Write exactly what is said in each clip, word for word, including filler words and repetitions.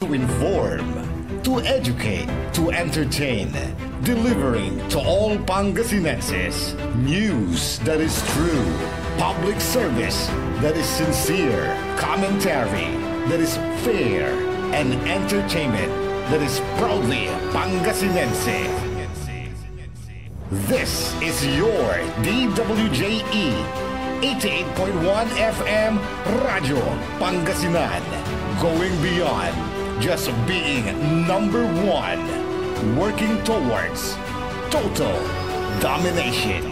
To inform, to educate, to entertain, delivering to all Pangasinenses news that is true, public service that is sincere, commentary that is fair, and entertainment that is proudly Pangasinense. This is your D W J E eighty-eight point one F M Radyo Pangasinan. Going beyond just being number one. Working towards total domination.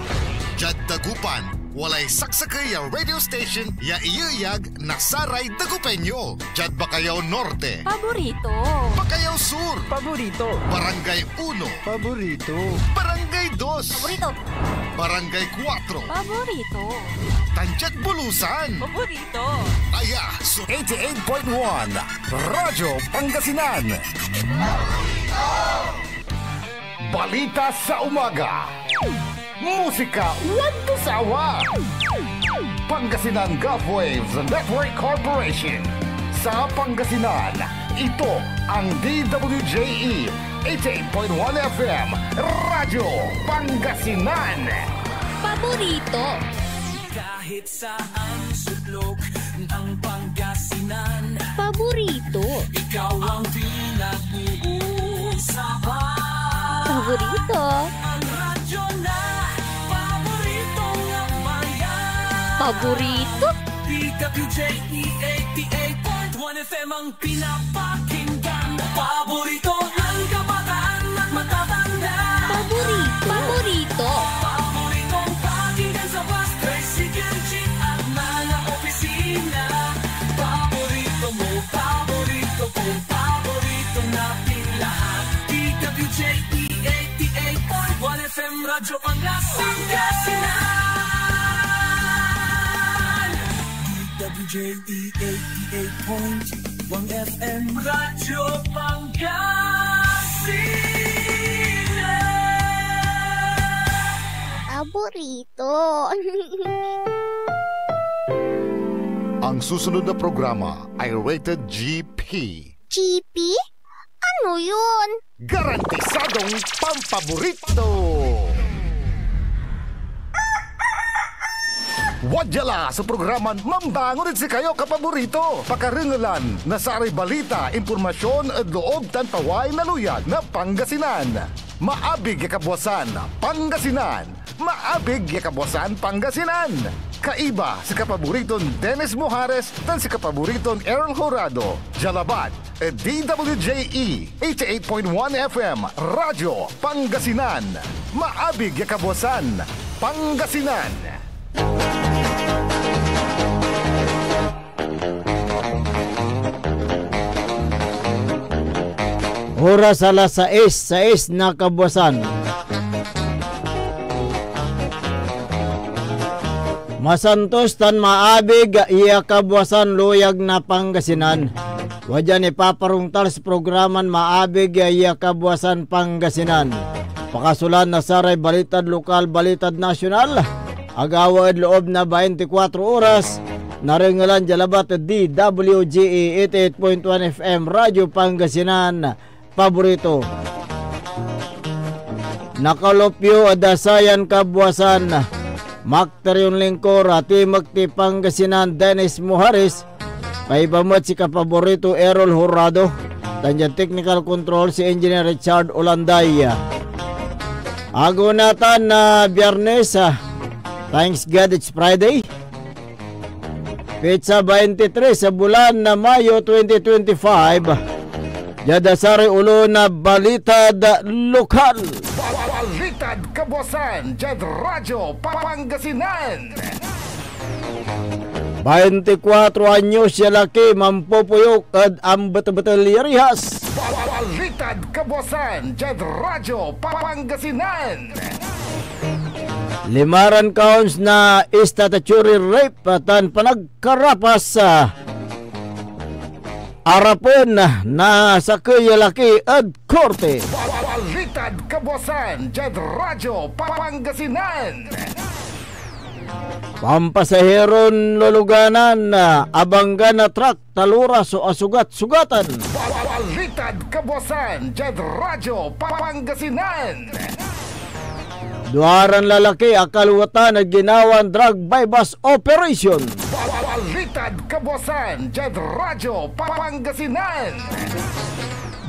Diad Dagupan, walay saksakey a radio station ya iyeyag na saray Dagupeño. Diad Bacayao Norte. Paborito. Bacayao Sur. Paborito. Barangay Uno. Paborito. Barangay Dos. Paborito. Barangay Kuatro. Paborito. Tan diad Bulusan. Paborito. Aya so eighty-eight point one Radyo Pangasinan. Balita sa umaga. Musika walang sawa. Pangasinan Gulf Waves Network Corporation. Sa Pangasinan, ito ang D W J E eighty-eight point one F M Radyo Pangasinan. Paborito. Kahit saan sulok ng Pangasinan. Paborito. Ikaw ang pinag-uusapan. Paborito. Ang radyo na paborito ng bayan. Paborito. D W J E eighty-eight point one F M ang pinapakinggan. Paborito ng kabataan at matatanda. Paborito. Paborito. Paboritong pakinggan sa bus, tricycle, jeep at mga opisina. Paborito mo, paborito ko, paborito natin lahat. D W J E eighty-eight point one F M Radyo Pangasinan. D W J E eighty-eight point one F M Radyo Pangasinan. Paborito. Ang susunod na programa ay rated G P. G P? Ano yun? Garantisadong pampaborito! Wadya la so programan mambangon ed sikayo, kapaborito. Pakarengelan na saray balita, impormasyon ed loob tan paway na luyag na Pangasinan. Maabig ya kabwasan, Pangasinan. Maabig ya kabwasan, Pangasinan. Kaiba si kapaboriton Dennis Mojares tan si kapaboriton Errol Horado. Dia labat ed D W J E eighty-eight point one F M Radyo Pangasinan. Maabig ya kabwasan, Pangasinan. Oras alas sais, sais na kabwasan. Masantos tan maabig ya kabwasan, luyag na Pangasinan. Wadya nipaparongtal so programan Maabig ya Kabwasan Pangasinan. Pakasolan na saray balitad lokal, balitad nasional. Agawa ed loob na baintikwatro oras, narengelan dia labat ed D W G E eighty-eight point one F M Radyo Pangasinan, paborito. Nakalupyo ed sayan kabwasan, makter yon lingkor, a timekti Pangasinan, Dennis Mojares, kaiba met si kapaborito Errol Horado, tan diad technical control si Engineer Richard Olanday. Ago natan na Biyernes, ah, thanks God it's Friday. Petsa baintitres sa bulan na Mayo twenty twenty-five. Diad saray olo na balitad lokal. Balitad kabwasan diad Radyo Pangasinan. Baintikwatro anyos ya laki mampopoyok ed ambetebetel ya rihas. Balitad kabwasan diad Radyo Pangasinan. Limaran counts na statutory rape tan panagkarapas, ah, arapen na sakey ya laki ed korte. Balitad kabwasan diad Radyo Pangasinan. Pampasaheron luluganan, ah, abanggan na truck, talora so asugat-sugatan. Balitad kabuasan diad Radyo Pangasinan. Duaran lalaki akalwatan ed ginawan drug buy-bust operation. Balitad kabuasan diad Radyo Pangasinan.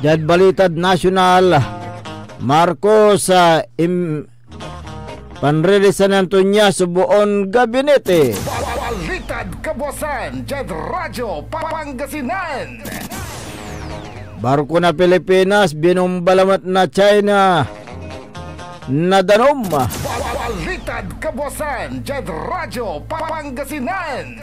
Diad balitad nasyonal, Marcos, ah, im-, panririsanan to nia so boon gabinete. Balitad kabuasan diad Radyo Pangasinan. Barko na Pilipinas, binomba lamet na China na danum. Balitad kabuasan diad Radyo Pangasinan.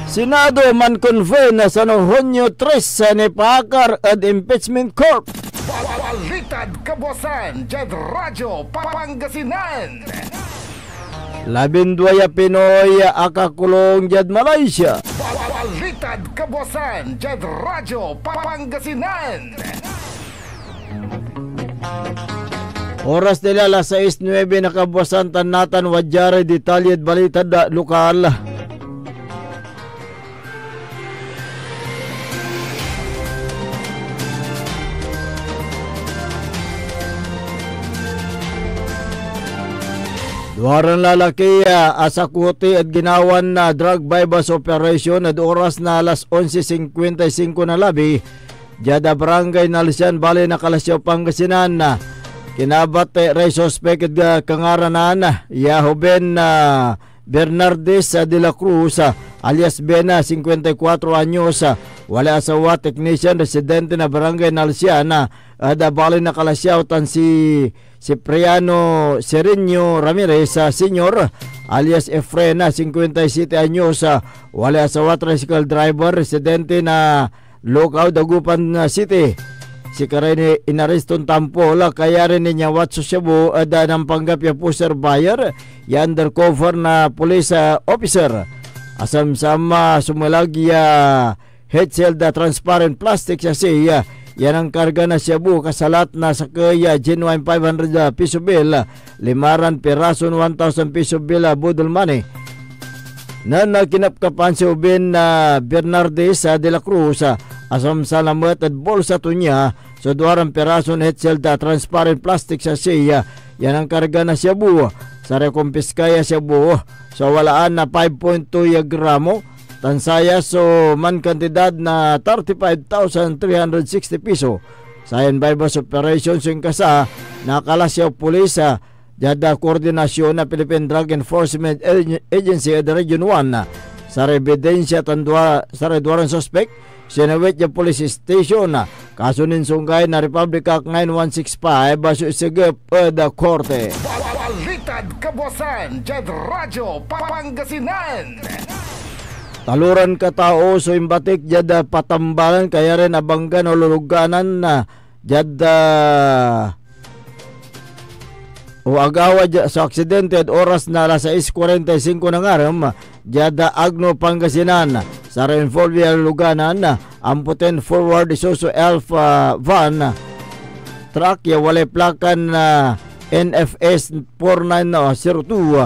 Senado man-convene na San Junio tres, nipaakar ed impeachment court. Balitad kabuasan diad Radyo Pangasinan. Labindua ya Pinoy akakulong diad Malaysia. Balitad kabuasan diad Radyo Pangasinan. Oras nila alas sais nuebe na kabuasan tan natan wadya ray detalye ed balitad lokal. Duaran lalaki, ah, asakuti ed ginawan, ah, drug buy-bust operation ed oras na alas onse singkuenta y singko na labi, diad, ah, Barangay Nalsian, Baley na Calasiao, Pangasinan. Kinabat, eh, ray suspek ed, ah, kangaranan ya Joven, ah, Bernardes, ah, de la Cruz, ah, alias Bena, singkuenta y kuatro anyos, ah, walay asawa, teknisyan, residente na Barangay Nalsian, ah, ed, ah, Baley na Calasiao, tan si Cipriano Sereno Ramirez, ah, Senior, alias Efren, ah, singkuenta y siyete anyos, ah, walay asawa, tricycle driver, residente na Lucao, Dagupan, ah, City. Sikaray ni-, inareston tampol, ah, kaya rin inyawat so shabu ed, ah, nampanggap ya poseur buyer ya undercover na police, ah, officer. Asamsam, ah, sumelag ya held-selled, ah, transparent plastic sachet, ah, ya nankarga na shabu kasalat na sakey ya genuine five hundred, ah, piso bill, ah, limaran pirason one thousand piso bill, ah, boodle money. Nen, ah, kinapkapan si Joven, ah, Bernardes, ah, de la Cruz, ah, asamsam lamet ed bolsa to nia so duaran pirason held-selled, ah, transparent plastic sachet, ah, ya nankarga na shabu. Saray kompiska ya shabu so awalaan na five point two ya gramo, tan saya so mankantidad na thirty-five thousand three hundred sixty piso. Sayan buy-bust operation so inkasa na Calasiao Police, ah, diad, ah, koordinasyon na Philippine Drug Enforcement Agen-, Agency ed Region one. Saray ebidensia tan dua, saray duaran suspek, sinawit ya police station, ah, kaso ninsunggay na Republic Act nine one six five, ah, so isegep ed, ah, korte. Balitad kabuasan diad Radyo Pangasinan. Taloran katao so imbatik diad, ah, Patambalan, kaya rin abanggan o luluganan na diad, ah, o agawa dia so aksidente ed oras na alas sais kuarenta y singko na ngarem, diad Agno, Pangasinan. Saray involved ya luganan, amputen Forward Isuzu Elf, ah, van, truck ya walay plakan, ah, N F S four nine zero two.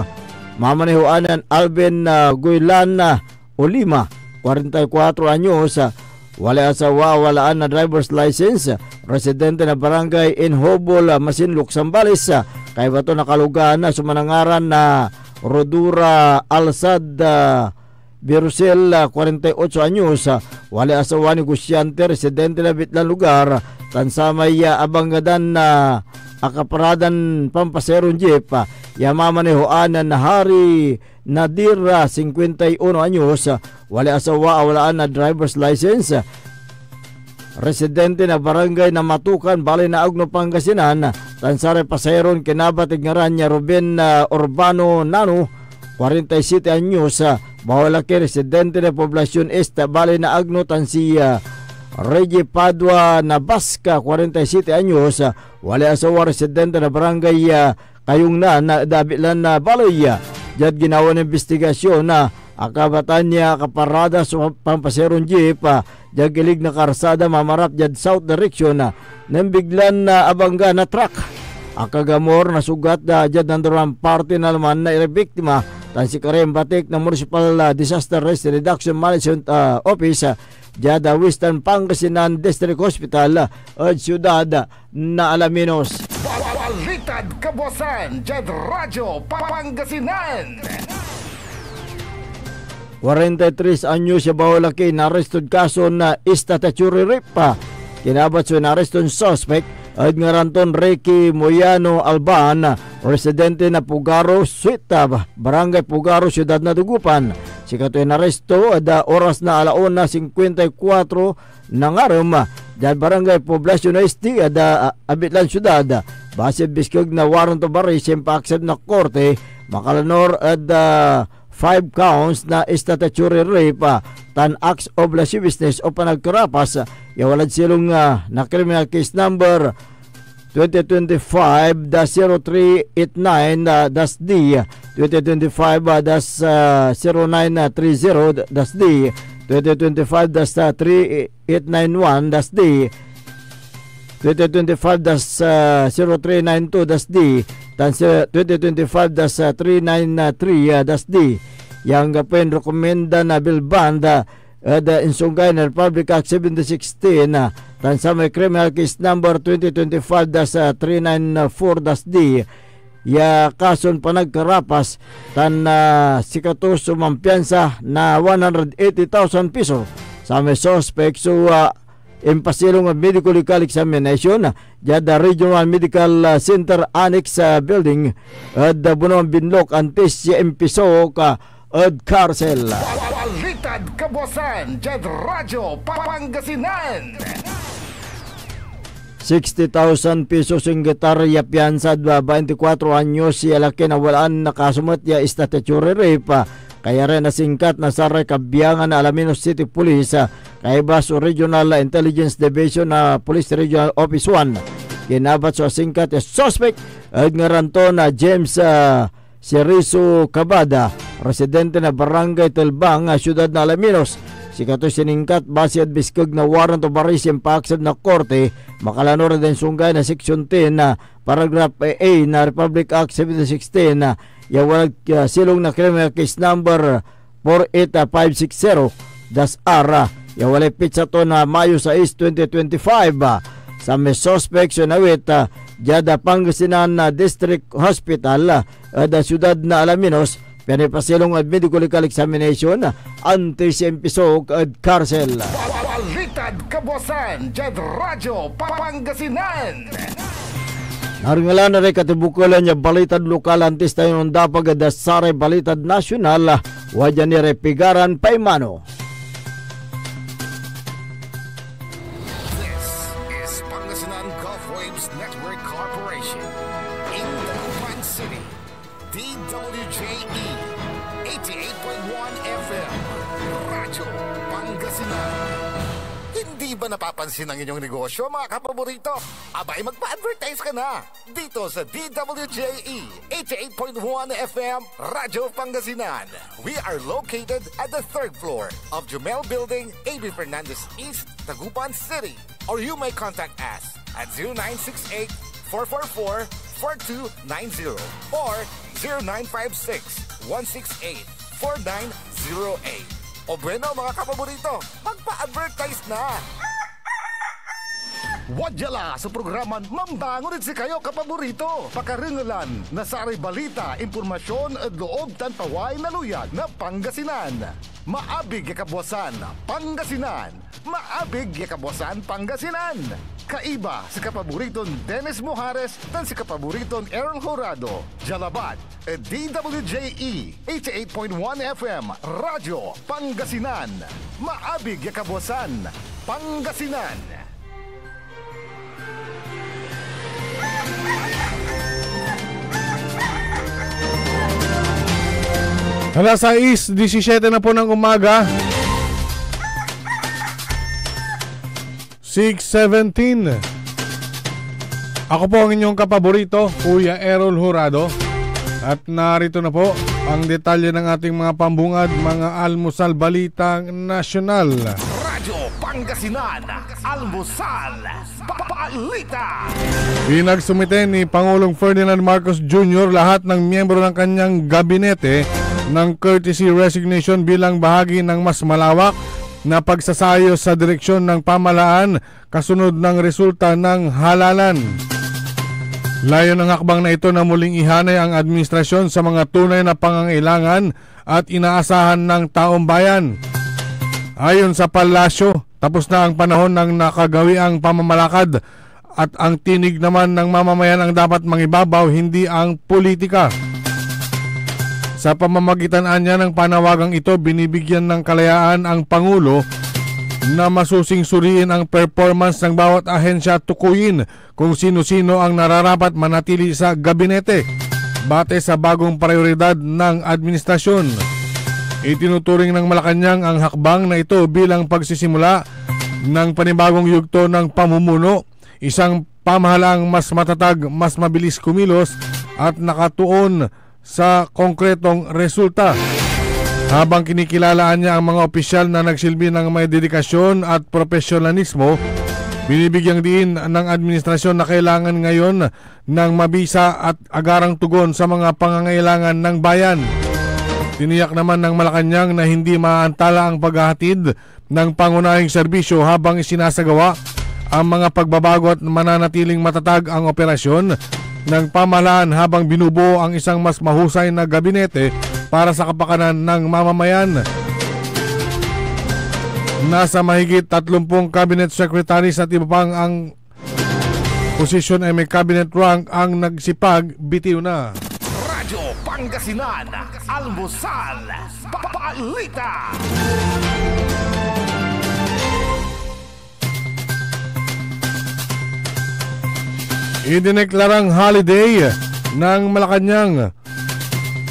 Mamanehoan nen Alvin, ah, Goylan, ah, Olima, kuarenta y kuatro anyos, ah, walay asawa, walaan na driver's license, residente na Barangay Inhobol, ah, Masinloc, Zambales, ah, kaiba to na kalugaan na so manangaran na Rodura Alsad, ah, Virusel, ah, kuarenta y otso anyos, ah, walay asawa, negosyante, residente na Bitlan lugar, tan samay, ah, abanggadan na akaparadan pampaseron jeep, ah, ya mamanehoan nen Hari Nadir, ah, singkuenta y uno anyos, ah, walay asawa, awalaan na driver's license, ah, residente na Barangay Namatukan, Baley na Agno, Pangasinan, tan saray pasaheron kinabat ed ngaran ya Ruben, ah, Urbano Nano, kuarenta y siyete anyos, ah, babae laki, residente na Poblacion East, Baley na Agno, tan si, ah, Reggie Padua Nabasca, kuarenta y siyete anyos, ah, walay asawa, residente na Barangay, ah, Kayungnan na Dabilan na Baley. Diad ginawa na imbestigasyon na akabatan ya akaparada so pampaseron jeep, ah, diad gilig na karsada mamarap diad south direction, ah, nen biglan, ah, abangga na truck. akagamor na sugat da diad nanduran parti na laman na iray biktima, tan sikara imbatik na Municipal, ah, Disaster Risk Reduction Management, ah, Office, ah, diad, ah, Western Pangasinan District Hospital, ah, ed siyudad na Alaminos. Balitad Kabuasan diad Radyo Pangasinan. Kwarenta y tres anyos ya baolaki inarestod kason, ah, statutory rape, ah. Kinabat so inareston suspek ed ngaran ton Ricky Moyano Alban, ah, residente na Pugaro Suite, ah, Barangay Pugaro, Siudad na Dagupan. Sikato inaresto ed, ah, oras na ala una singkuenta y kuatro na ngarem, ah, diad Barangay Poblacion Oeste ed, ah, Abitlan Siudad. Base ed biskeg na warrant of arrest ya impaakseb na korte, makalanor ed, ah, five counts na statutory rape, ah, tan acts of lasciviousness o panagkarapas, ah, ya walad silong, ah, na criminal case number twenty twenty-five dash zero three eight nine, ah, dash D, twenty twenty-five dash zero nine three zero dash D, twenty twenty-five dash three eight nine one dash D, twenty twenty-five dash zero three nine two dash D, tan sa twenty twenty-five dash three nine three dash D. Ya anggapoy inrekomenda na bail bond, ah, ed, ah, insunggay na Republic Act seventy sixteen, ah, tan samay criminal case number twenty twenty-five dash three nine four dash D ya kason panagkarapas, tan, ah, sikato so mampiansa na one hundred eighty thousand pesos. Samay suspek so, ah, impasilong ed medico legal examination, ah, diad, ah, Regional Medical, ah, Center Annex, ah, Building, ed, ah, Bonoan Binlok, antis ya impisok, ah, ed karsel. Balitad Kabuasan diad Radyo Pangasinan. Sixty thousand pesos inggetar ya piansa ed, ah, baintikwatro anyos ya laki na walaan na kaso met ya statutory rape, ah, kaya ray nasingkat na saray kabiangan na Alaminos City Police, ah, kaiba so Regional Intelligence Division na Police Regional Office one. Kinabat so asingkat ya suspek ed ngaran to na James, ah, Cerizo Cabada, residente na Barangay Telbang, ah, Siudad na Alaminos. Sikatoy siningkat base ed biskeg na warrant of arrest ya impaakseb na korte, makalanor ed insunggay na Section ten, ah, Paragraph A na Republic Act seventy sixteen, ah, ya walad, ah, silong na criminal case number four eight five six zero dash R, ah, ya walay pitsa to na Mayo sais, twenty twenty-five, ah. Samay suspek so inawit, ah, diad, ah, Pangasinan, ah, District Hospital, ah, ed, ah, siudad na Alaminos, pian ipasilong ed medico legal examination, ah, antis ya impisok ed karsel. Balitad Kabuasan diad Radyo Pangasinan. Narengelan ray katibukelan ya balitad lokal antis tayo ondapag ed saray balitad nasional, ah, wadya ni ray pigaran paimano. This is Pangasinan Gulf Waves Network Corporation in Dagupan City. D W J E, eighty-eight point one F M, Radyo Pangasinan. Hindi ba napapansin ang inyong negosyo, mga kapaborito? Abay, magpa-advertise ka na dito sa D W J E, eighty-eight point one F M, Radyo Pangasinan. We are located at the third floor of Jumel Building, A B Fernandez East, Dagupan City. Or you may contact us at zero nine six eight, four four four, four two nine zero or zero nine five six, one six eight, four nine zero eight. O bueno, mga kapaborito, magpa-advertise na! Wadya la so programan Mambangon ed Sikayo, Kapaborito. Pakarengelan na saray balita, impormasyon ed loob tan paway na luyag na Pangasinan. Maabig ya Kabuasan, Pangasinan. Maabig ya Kabuasan, Pangasinan. Kaiba si kapaboriton Dennis Mojares tan si kapaboriton Errol Horado. Dia labat ed D W J E, eighty-eight point one F M, Radyo Pangasinan. Maabig ya Kabuasan, Pangasinan. Alas sais disisiete na po ng umaga. Six seventeen. Ako po ang inyong kapaborito, Kuya Errol Hurado. At narito na po ang detalye ng ating mga pambungad, mga almusal balitang nasyonal. Radyo Pangasinan, Almusal, Balita. Pinagsumite ni Pangulong Ferdinand Marcos Junior lahat ng miyembro ng kanyang gabinete ng courtesy resignation bilang bahagi ng mas malawak na pagsasaayos sa direksyon ng pamahalaan kasunod ng resulta ng halalan. Layon ng hakbang na ito na muling ihanay ang administrasyon sa mga tunay na pangangailangan at inaasahan ng taong bayan. Ayon sa palasyo, tapos na ang panahon ng nakagawiang pamamalakad at ang tinig naman ng mamamayan ang dapat mangibabaw, hindi ang politika. Sa pamamagitan anya ng panawagang ito, binibigyan ng kalayaan ang Pangulo na masusing suriin ang performance ng bawat ahensya, tukuyin kung sino-sino ang nararapat manatili sa gabinete batay sa bagong prayoridad ng administrasyon. Itinuturing ng Malacañang ang hakbang na ito bilang pagsisimula ng panibagong yugto ng pamumuno, isang pamahalaang mas matatag, mas mabilis kumilos, at nakatuon sa konkretong resulta. Habang kinikilalaan niya ang mga opisyal na nagsilbi ng may dedikasyon at profesionalismo, binibigyang diin ng administrasyon na kailangan ngayon ng mabisa at agarang tugon sa mga pangangailangan ng bayan. Tiniyak naman ng Malacañang na hindi maaantala ang paghahatid ng pangunahing serbisyo habang isinasagawa ang mga pagbabago at mananatiling matatag ang operasyon ng pamahalaan habang binubuo ang isang mas mahusay na gabinete para sa kapakanan ng mamamayan. Nasa mahigit tatlumpung cabinet secretaries at iba pang ang posisyon ay may cabinet rank ang nagsipag, bitiw na. Radyo Pangasinan, Almusal, Balita. Idineklarang holiday ng Malacañang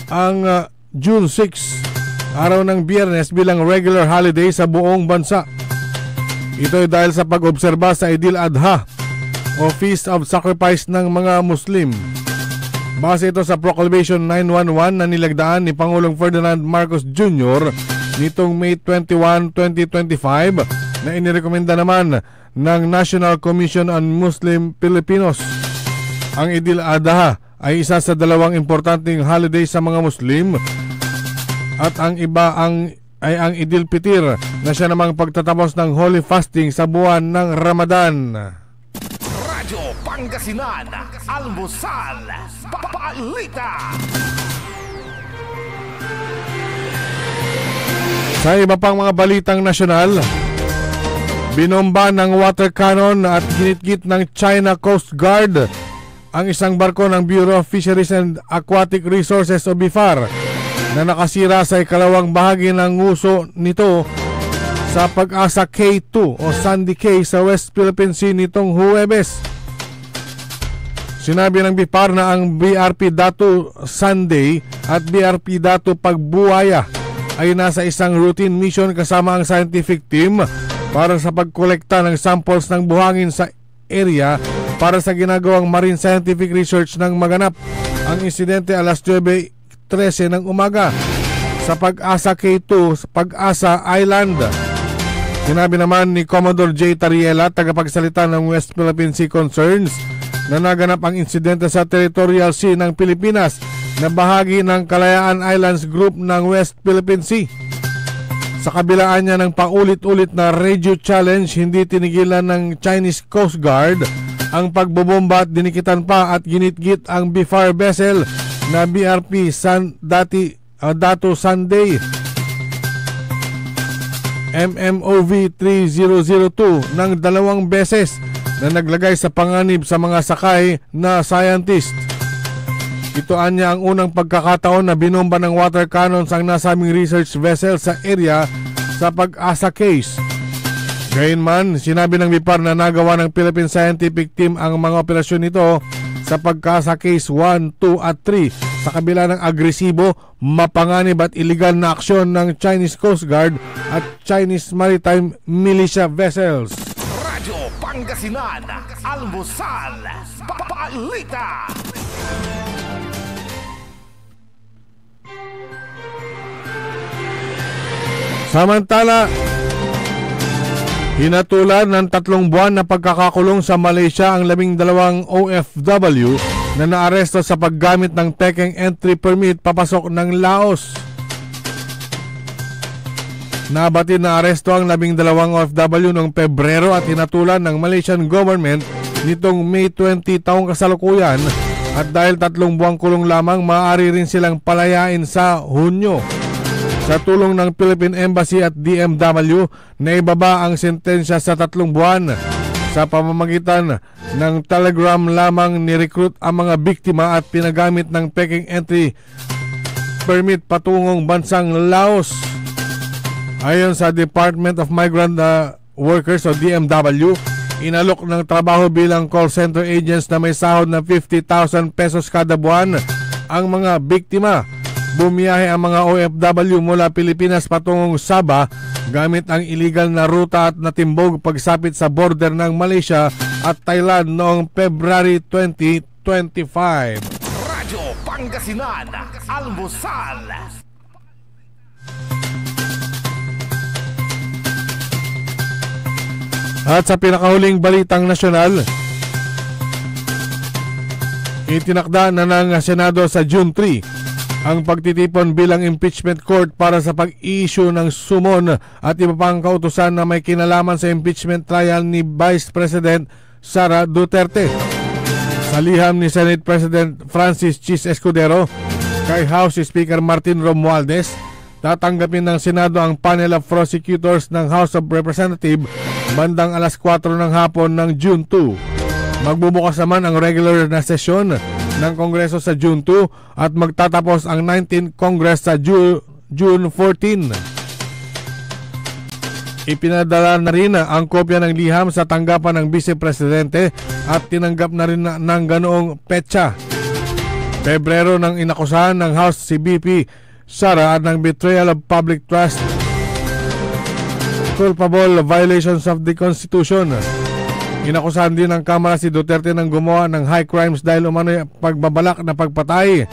ang, ah, June six, araw ng Biyernes, bilang regular holiday sa buong bansa. Ito'y dahil sa pag-obserba sa Idil Adha o Feast of Sacrifice ng mga Muslim. Base ito sa Proclamation nine one one na nilagdaan ni Pangulong Ferdinand Marcos Junior nitong May twenty-one, twenty twenty-five, na inirekomenda naman ng National Commission on Muslim Filipinos. Ang Idil Adha ay isa sa dalawang importanteng holiday sa mga Muslim at ang iba ang, ay ang Idil Pitir na siya namang pagtatapos ng holy fasting sa buwan ng Ramadan. Radyo Pangasinan, Almusal, Balita. Sa iba pang mga balitang nasyonal, binomba ng water cannon at ginitgit ng China Coast Guard ang isang barko ng Bureau of Fisheries and Aquatic Resources o bifar na nakasira sa ikalawang bahagi ng nguso nito sa Pag-asa Cay two o Sandy Cay sa West Philippine Sea nitong Huwebes. Sinabi ng bifar na ang B R P Datu Sanday at B R P Datu Pagbuaya ay nasa isang routine mission kasama ang scientific team para sa pagkolekta ng samples ng buhangin sa area para sa ginagawang marine scientific research nang maganap ang insidente alas nuebe trese ng umaga sa Pag-asa Cay two, sa Pag-asa Island. Sinabi naman ni Commodore J Tariela, tagapagsalita ng West Philippine Sea Concerns, na naganap ang insidente sa Territorial Sea ng Pilipinas na bahagi ng Kalayaan Islands Group ng West Philippine Sea. Sa kabila anya ng paulit-ulit na radio challenge, hindi tinigilan ng Chinese Coast Guard ang pagbobomba at dinikitan pa at ginitgit ang bifar vessel na B R P San, dati, ah, Datu Sanday, M M O V three zero zero two, ng dalawang beses na naglagay sa panganib sa mga sakay na scientist. Ito anya ang unang pagkakataon na binomba ng water cannons ang nasabing research vessel sa area sa Pag-asa Cay. Gayunman, sinabi ng bifar na nagawa ng Philippine Scientific Team ang mga operasyon nito sa Pag-asa Cay one, two at three sa kabila ng agresibo, mapanganib at iligal na aksyon ng Chinese Coast Guard at Chinese Maritime Militia vessels. Radyo Pangasinan, Almusal, Balita. Samantala, Hinatulan ng tatlong buwan na pagkakakulong sa Malaysia ang labing dalawang O F W na naaresto sa paggamit ng pekeng entry permit papasok ng Laos. Nabatid na aresto ang labing dalawang O F W noong Pebrero at hinatulan ng Malaysian government nitong May twenty taong kasalukuyan, at dahil tatlong buwang kulong lamang, maaari rin silang palayain sa Hunyo. Sa tulong ng Philippine Embassy at D M W, naibaba ang sentensya sa tatlong buwan. Sa pamamagitan ng Telegram lamang, ni-recruit ang mga biktima at pinagamit ng pekeng entry permit patungong bansang Laos. Ayon sa Department of Migrant, uh, Workers o D M W, inalok ng trabaho bilang call center agents na may sahod na fifty thousand pesos kada buwan ang mga biktima. Bumiyahe ang mga O F W mula Pilipinas patungong Sabah gamit ang iligal na ruta at natimbog pagsapit sa border ng Malaysia at Thailand noong February twenty twenty-five. Radyo Pangasinan, Almusal. At sa pinakahuling balitang nasyonal, itinakda na ng Senado sa June three ang pagtitipon bilang impeachment court para sa pag-i-issue ng summon at iba pang kautusan na may kinalaman sa impeachment trial ni Vice President Sara Duterte. Sa liham ni Senate President Francis Chiz Escudero kay House Speaker Martin Romualdez, tatanggapin ng Senado ang panel of prosecutors ng House of Representatives bandang alas kuwatro ng hapon ng June two. Magbubukas naman ang regular na sesyon ng Kongreso sa June two at magtatapos ang nineteenth Congress sa Ju-, June fourteen. Ipinadala na rin ang kopya ng liham sa tanggapan ng Bise Presidente at tinanggap na rin na, ng ganoong petsa. Pebrero nang inakusahan ng House si V P Sara ng betrayal of public trust, culpable violations of the Constitution. Inakusahan din ng Kamara si Duterte ng gumawa ng high crimes dahil umano'y pagbabalak na pagpatay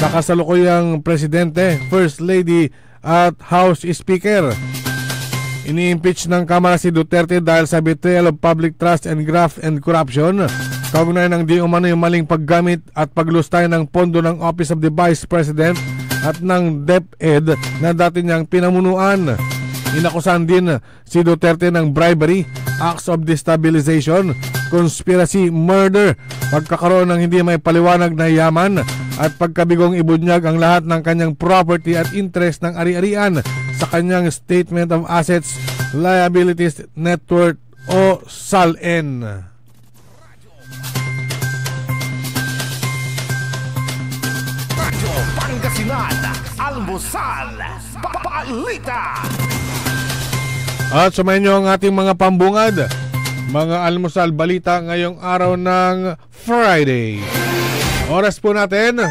sa kasalukuyang presidente, First Lady, at House Speaker. Ini-impeach ng Kamara si Duterte dahil sa betrayal of public trust and graft and corruption, kaugnay ng di umano'y maling paggamit at paglustay ng pondo ng Office of the Vice President at ng DepEd na dati niyang pinamunuan. Inakusahan din si Duterte ng bribery, acts of destabilization, conspiracy, murder, pagkakaroon ng hindi maipaliwanag na yaman, at pagkabigong ibunyag ang lahat ng kanyang property at interest ng ari-arian sa kanyang Statement of Assets, Liabilities, Net Worth o SALN. Radyo Pangasinan, Almusal, Balita. At sumayin niyo ang ating mga pambungad, mga almusal balita ngayong araw ng Friday. Oras po natin,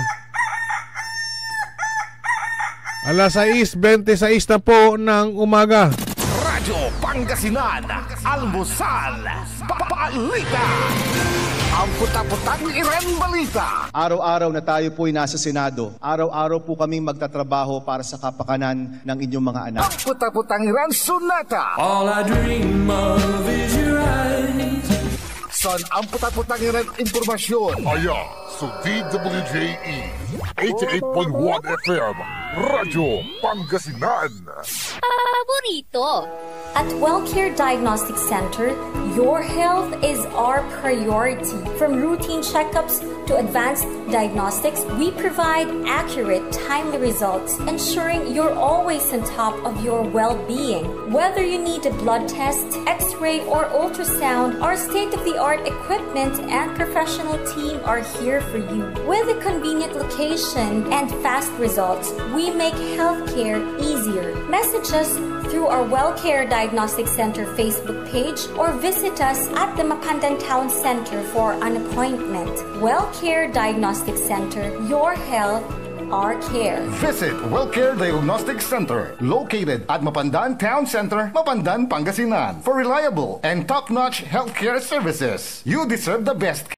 alas sais bente sais na po ng umaga. Radyo Pangasinan, Almusal, Balita. Ang puta-putang Iran Balita. Araw-araw na tayo po'y nasa Senado. Araw-araw po kaming magtatrabaho para sa kapakanan ng inyong mga anak. Ang puta-putang Iran Sonata. All I dream of is your eyes. San ang puta-putang Iran impormasyon? Aya, so D W J E, eighty-eight point one F M, Radyo Pangasinan. Paborito. At Wellcare Diagnostic Center, your health is our priority. From routine checkups to advanced diagnostics, we provide accurate, timely results, ensuring you're always on top of your well-being. Whether you need a blood test, X-ray, or ultrasound, our state-of-the-art equipment and professional team are here for you. With a convenient location and fast results, we make healthcare easier. Message us through our Wellcare Diagnostic Center Facebook page or visit us at the Mapandan Town Center for an appointment. Wellcare Diagnostic Center, your health, our care. Visit Wellcare Diagnostic Center, located at Mapandan Town Center, Mapandan, Pangasinan, for reliable and top-notch healthcare services. You deserve the best.